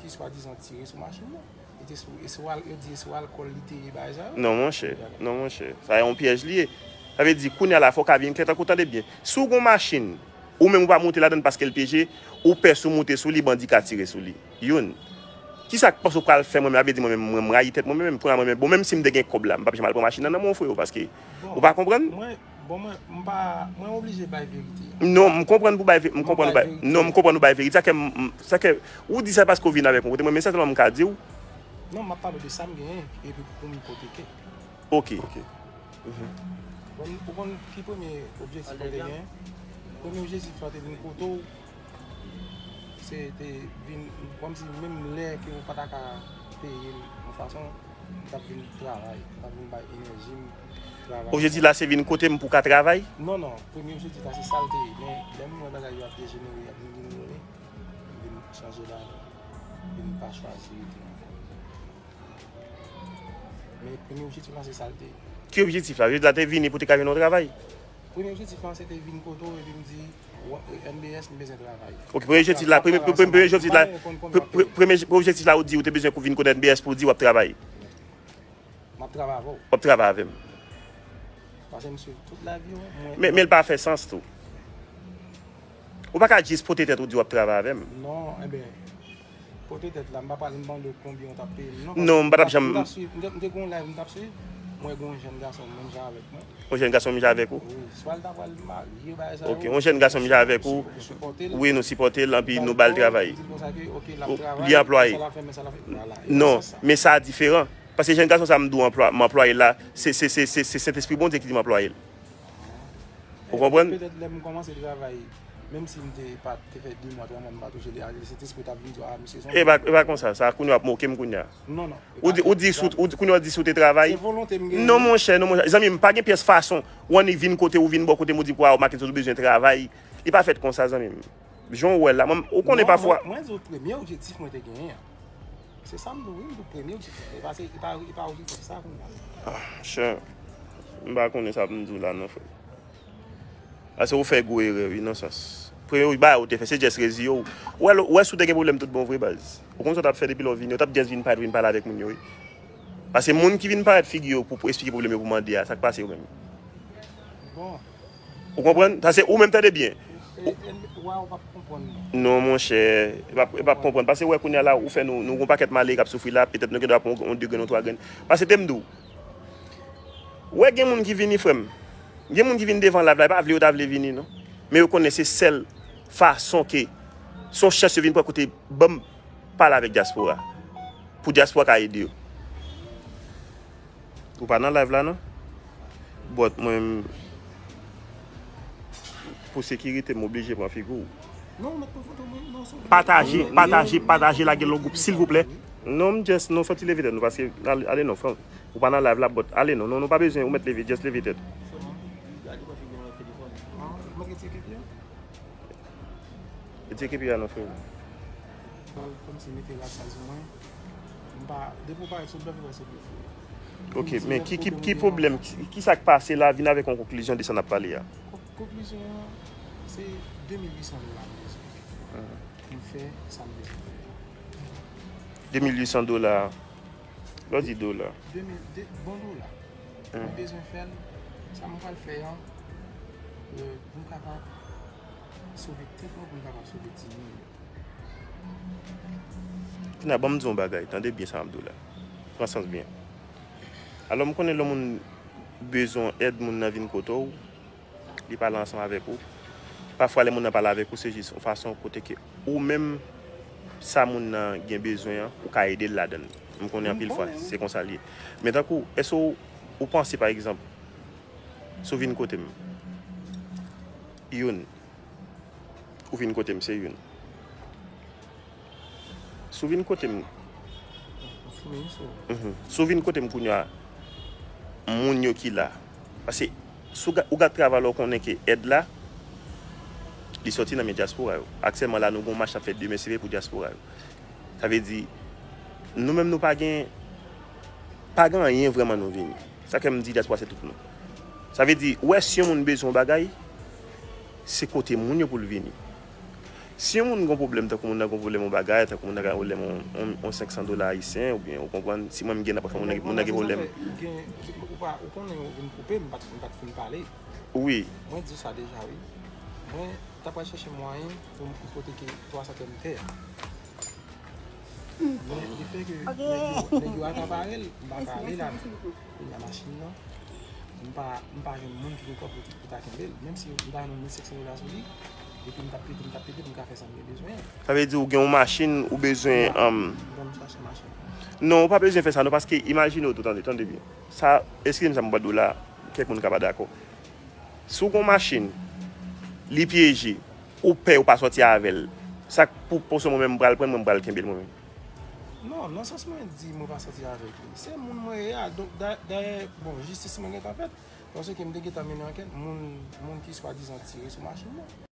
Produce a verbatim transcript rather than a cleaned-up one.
ki swadizan tire sou machin nan. E te sou, e sou al-, yo di e sou alkòl li te ye bagay sa yo. Non, monchè. Non, monchè. Sa yon pyèj li ye. Sa vle di, kounye a la, fò w ka vin klè tankou, tande byen. Si w gen yon machin, ou menm ou pa moute ladan l paske l pyeje, ou pè si w moute sou li, bandi ka tire sou li. Youn. Kisa k panse w pral fè mwen menm? Sa vle di mwen menm, mwen, m rayi tèt mwen menm, kounye a mwen menm, bon, menm si m te gen kòb la, m p ap janm al pran machin nan nan men w, freo, paske ou pa konprann? Mwen, bon, mwen, m pa, mwen oblije bay verite a. Non, m konprann pou bay ve-, m konprann ou bay, non, m konprann ou bay verite. Sa ke m, m, sa ke, ou di sa paske w vin avèk mwen kote mwen, men sa sèlman m ka di w. Non, m ap pale de sa m genyen, epi pou m ipoteke. Ok. Ok. Mhm. Bon, ou konn ki premye objektif mwen te genyen? Premye objektif mwen te vin kote w, se te vin, kòmsi menm lè ke ou pa ta ka peye m yon fason, m t ap vin travay, m t ap vin bay enèji m, travay. Objektif la se vin kote m pou ka travay? Non, non, premye objektif la se sa l te ye, men lè m wè bagay yo ap dejenere, ap vin dejenere, m vin chanje la, m vin pa chwazi rete ankò. Men premye objektif lan se sa l te ye. Ki objektif la? Objektif la te vini pou te ka jwenn yon travay? Premye objektif lan se te vin kote w epi m di, "Wa-, N B S, m bezwen travay." Ok, premye objektif la, premye, premye, premye objektif la, pre-, pre-, premye objektif la ou di ou te bezwen pou vin kote N B S pou w di w ap travay. M ap travay avè w. W ap travay avè m. Paske m swiv tout lavi w, mwen. Men, men l pa fè sans tou. Ou pa ka jis pote tèt ou di w ap travay avè m. Non, enben, pote tèt la, m pa pral mande w konbyen w t ap peye m, non, paske non, m pa t ap janm, m t ap swiv, m te, m te gen yon live, m t ap swiv, mwen gen yon jèn gason menm jan avèk mwen. Yon jèn gason menm jan avèk ou? Wi, swa l ta pral marye, bagay sa yo. Ok, yon jèn gason menm jan avèk ou. Wi, nou sipòte l, anpi nou ba l travay. Li anplwaye. Non, men sa a diferan. Paske jèn gason sa m di w anplwa-, m anplwaye l la, se, se, se, se, se Sentespri Bondye ki di m anplwaye l. Ou konprann? Petèt lè m kòmanse travay, menm si m te pa te fè de mwa, twa mwa, m pa touche li, Sentespri t ap vin di w, "A, misye se yon." E pa, e pa konsa, sa kounye a w ap moke m kounye a. Non, non. Ou di, ou di, si w, ou di, kounye a w di si w te travay. Se volonte m genyen. Non, monchè, non, monchè. Zanmi m, pa gen pyès fason. Ou annik vin kote, ou vin bò kote m, ou di, "Waw, Marquinson, ou bezwen travay." Li pa fèt konsa, zanmi m. Jan w wè l la, mwen, ou konnen pafwa. Mwen, mwen di w premye objektif mwen te genyen an. Se sa m di w, wi, m di w premye objektif mwen. E pa se, e pa, e pa objektif sa kounye a. Ah, chè, m pa konnen sa pou m di w la non, frè. Paske ou fè gwo erè, wi, nan sans. Premye bagay ou te fè, se jès reziye w. Ou wè, ou wè si w te gen pwoblèm tout bon vre, baz. Ou konn sa w t ap fè depi lè w vini, ou t ap jès vin parèt, vin pale avèk moun yo, wi. Paske moun ki vin parèt figi yo pou, pou esplike pwoblèm yo, pou mande a, sa k pase ou menm? Bon. Ou konprann? Sa se ou menm, tande byen. E, e, wa, ou p ap konprann, non. Non, monchè, e p ap, e p ap konprann. Paske wè kounye a la, ou fè nou, nou gon pakèt malere k ap soufri la, petèt nou gen dwa pran yon de grenn, yon twa grenn. Paske te m di w, wè gen moun ki vini, frè m. Gen moun ki vin devan live la, e pa vle yo ta vle vini, non. Men yo konnen se sèl fason ke, se yon chans yo vin pran kote ban m pale avèk dyaspora. Pou dyaspora ka ede yo. Ou pa nan live la, non? But mwen, pou sekirite, m oblije pran figi w. Non, ou mèt pran foto mwen, non, se... Pataje, pataje, pataje, lage l nan gwoup, silvouplè. Non, m just, non, fò ti leve tèt nou, paske, ale, ale non, frè. Ou pa nan live la, but ale non, non, nou pa bezwen, ou mèt leve, just leve tèt. Sèlman, gade pran figi w nan telefòn. Ah, ou mèt retire kèk lè? Retire kepi a non, frè. Kòmsi mete rad sa sou mwen. M pa, depi w parèt sou blòf, ou wè se blòf ou ye. Ok, men ki, ki, ki pwoblèm, ki, ki sa k pase la, vin avèk yon konklizyon de sa n ap pale a. Kon-, konklizyon an, se de mil uit san dola m bezwen. Mhm. Pou m fè sa m bezwen fè. De mil uit san dola. Lè w di dola. De mil, de, bon dola. Hmm. Mwen bezwen fè l, sa mwen pral fè an, euh, pou m kapab sove tèt mwen, pou m kapab sove timoun yo. Kounye a, ban m di w yon bagay, tande byen sa m ap di w la. Pran sans byen. Alò, m konnen lè moun bezwen èd, moun nan vin kote w, li pale ansanm avèk ou. Pafwa, lè moun nan pale avèk ou, se jis yon fason kote ke ou menm, sa moun nan gen bezwen an, ou ka ede l ladan l. M konnen anpil fwa, se konsa l ye. Men tankou, èske w, ou panse, pa egzanp, si w vin kote m, youn, ou vin kote m, se youn. Si w vin kote m, mhm. Si w vin kote m kounye a, moun yo ki la. Paske si w ga-, ou gad travay la, ou konnen ke èd la, li soti nan men dyaspora yo. Aktyèlman la, nou gen yon mach k ap fèt demen, se pou dyaspora yo. Sa vle di, nou menm nou pa gen, pa gen anyen vrèman nou vini. Sa ke m di dyaspora se tout nou. Sa vle di, ou wè si yon moun bezwen yon bagay, se kote moun yo pou l vini. Si yon moun gen pwoblèm, tankou moun nan gen pwoblèm yon bagay, tankou moun nan gen pwoblèm yon, yon, yon senk san dola ayisyen, oubyen, ou konprann, si mwen m gen nan pòch mwen, moun nan gen, moun nan gen pwoblèm. Ou gen, ou pa, ou konnen ou vin koupe, m pa t, m pa t fin pale. Wi. Mwen di w sa deja, wi. Mwen, ta pral chèche mwayen pou m ipoteke twa santèm tè. Men, le fè ke nèg yo, nèg yo akapare l, m pa ka ale ladan. Kounye a machin nan, m pa, m pa jwenn moun ki gen kòb pou, pou ta kenbe l. Menm si m ta jwenn yon mil senk san dola sou li, epi m t ap pete, m t ap pete, m ka fè sa m gen bezwen an. Sa vle di ou gen yon machin, ou bezwen, um, Ban m chache machin. Non, ou pa bezwen fè sa non, paske imajine w tou, tande, tande byen. Sa, eskize m sa m pral di w la, kèk moun ka pa dakò. Si w gen yon machin, li pyeje, ou pè ou pa sòti avè l. Sa k pou, pou se mwen menm m pral pran l, mwen m pral kenbe l mwen menm. Non, nan sans mwen di mwen pa sòti avèk li. Se moun mwen ye a, donk da- dayè, bon, jistis mwen gentan fèt. Paske m te gentan mennen ankèt, moun, moun ki swadizan tire sou machin nan.